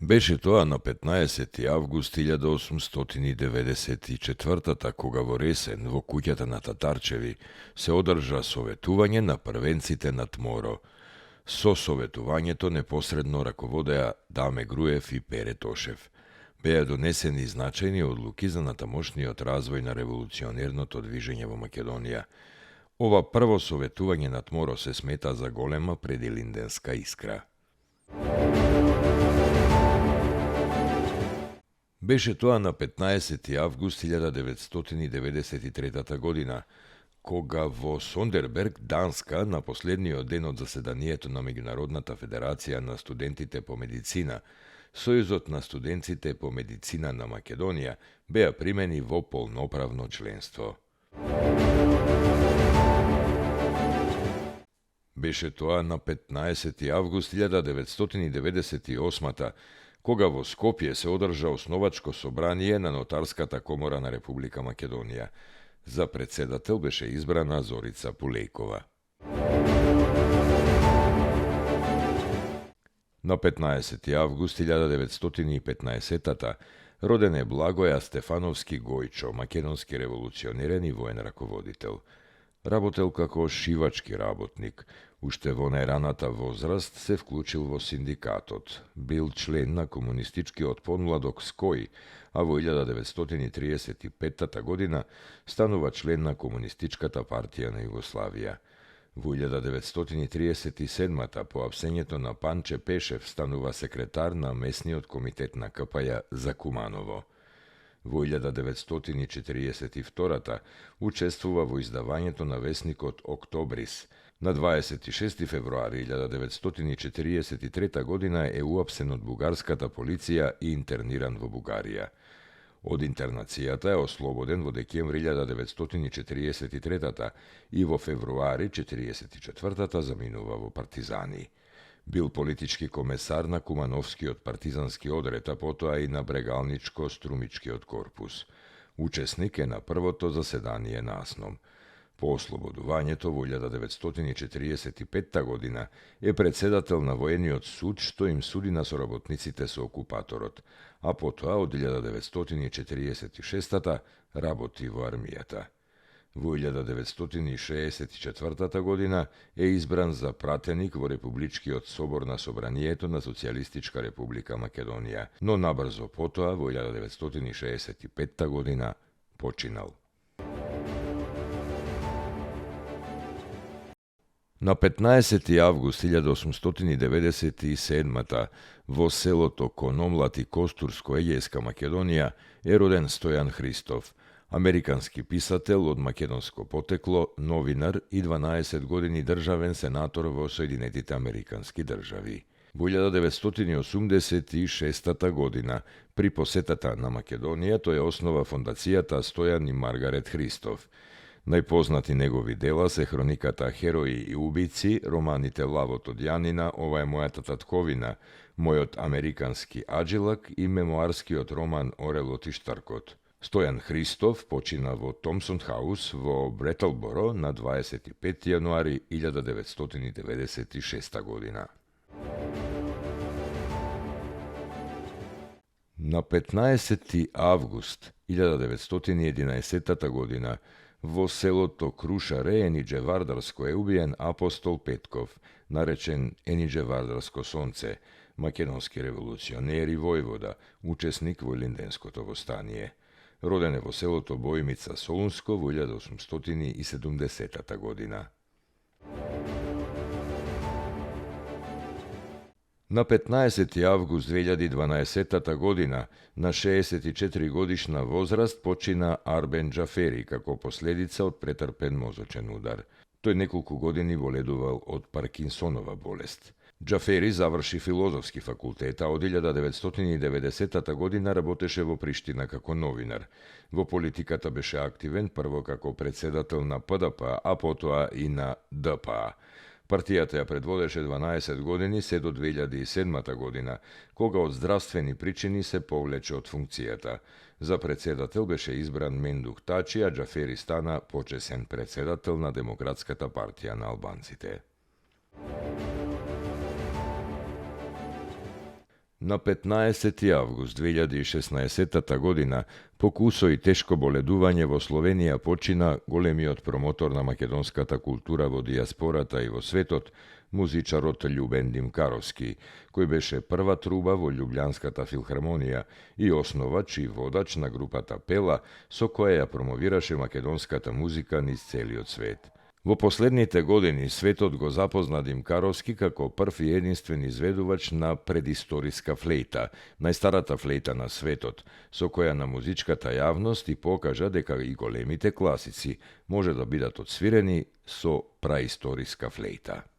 Беше тоа на 15. август 1894 кога во Ресен, во куќата на Татарчеви, се одржа советување на првенците на Тморо. Со советувањето непосредно раководеа Даме Груев и Пере Тошев. Беа донесени значајни одлуки за натамошниот развој на револуционерното движење во Македонија. Ова прво советување на Тморо се смета за голема предилинденска искра. Беше тоа на 15. август 1993 година, кога во Сондерберг, Данска, на последниот ден од заседанието на Меѓународната федерација на студентите по медицина, Сојузот на студентите по медицина на Македонија беа примени во полноправно членство. Беше тоа на 15. август 1998 кога во Скопје се одржа основачко собрание на Нотарската комора на Република Македонија. За председател беше избрана Зорица Пулејкова. На 15. август 1915 роден е Благоја Стефановски Гојчо, македонски револуционерен и воен раководител. Работел како шивачки работник. Уште во најраната возраст се вклучил во синдикатот. Бил член на комунистичкиот подмладок СКОИ, а во 1935 година станува член на Комунистичката партија на Југославија. Во 1937 по апсењето на Панче Пешев станува секретар на месниот комитет на КПЈ за Куманово. Во 1942 учествува во издавањето на весникот Октобрис. На 26 февруари 1943 година е уапсен од бугарската полиција и интерниран во Бугарија. Од интернацијата е ослободен во декември 1943 и во февруари 1944 заминува во партизани. Бил политички комесар на Кумановскиот партизански одред, а потоа и на Брегалничко-струмичкиот корпус. Учесник е на првото заседание на АСНОМ. По ослободувањето во 1945 година е председател на воениот суд што им суди на соработниците со окупаторот, а потоа од 1946 работи во армијата. Во 1964 година е избран за пратеник во Републичкиот собор на Собранието на Социјалистичка република Македонија, но набрзо потоа во 1965 година починал. На 15. август 1897 во селото Кономлати, Костурско, Егејска Македонија, е роден Стојан Христов, американски писател од македонско потекло, новинар и 12 години државен сенатор во Соединетите Американски држави. Во 1986 година, при посетата на Македонија, тој основа фондацијата Стојан и Маргарет Христов. Најпознати негови дела се хрониката Херои и убици, романите Лавот од Јанина, Ова е мојата татковина, Мојот американски аджилак и мемоарскиот роман Орелот и Штаркот. Стојан Христов почина во Томсон Хаус во Бретелборо на 25 јануари 1996 година. На 15. август 1911 година во селото Крушаре, Енидже Вардарско, е убиен апостол Петков, наречен Енидже Вардарско сонце, македонски револуционер и војвода, учесник во Илинденското востание. Роден е во селото Бојмица, Солунско, во 1870 година. На 15. август 2012 година, на 64 годишна возраст, почина Арбен Џафери како последица од претрпен мозочен удар. Тој неколку години боледувал од Паркинсонова болест. Џафери заврши филозофски факултет, а од 1990 година работеше во Приштина како новинар. Во политиката беше активен прво како председател на ПДП, а потоа и на ДПА. Партијата ја предводеше 12 години се до 2007 година, кога од здравствени причини се повлече од функцијата. За председател беше избран Мендух Тачи, а Џафери стана почесен председател на Демократската партија на албанците. Na 15. avgust 2016 godina pokuso i teško boleduvanje vo Slovenija počina golemiot promotorna makedonskata kultura vo dijasporata i vo svetot, muzičarot Ljuben Dimkarovski, koji beše prva truba vo Ljubljanskata filharmonija i osnovač i vodač na grupata Pela, so koja promoviraše makedonskata muzika niz celiot svet. Vo poslednjite godini svetot go zapozna Dimkarovski kako prvi jedinstveni izvedovač na predistorijska flejta, najstarata flejta na svetot, so koja na muzičkata javnost i pokaža deka i golemite klasici može da bidat odsvireni so praistorijska flejta.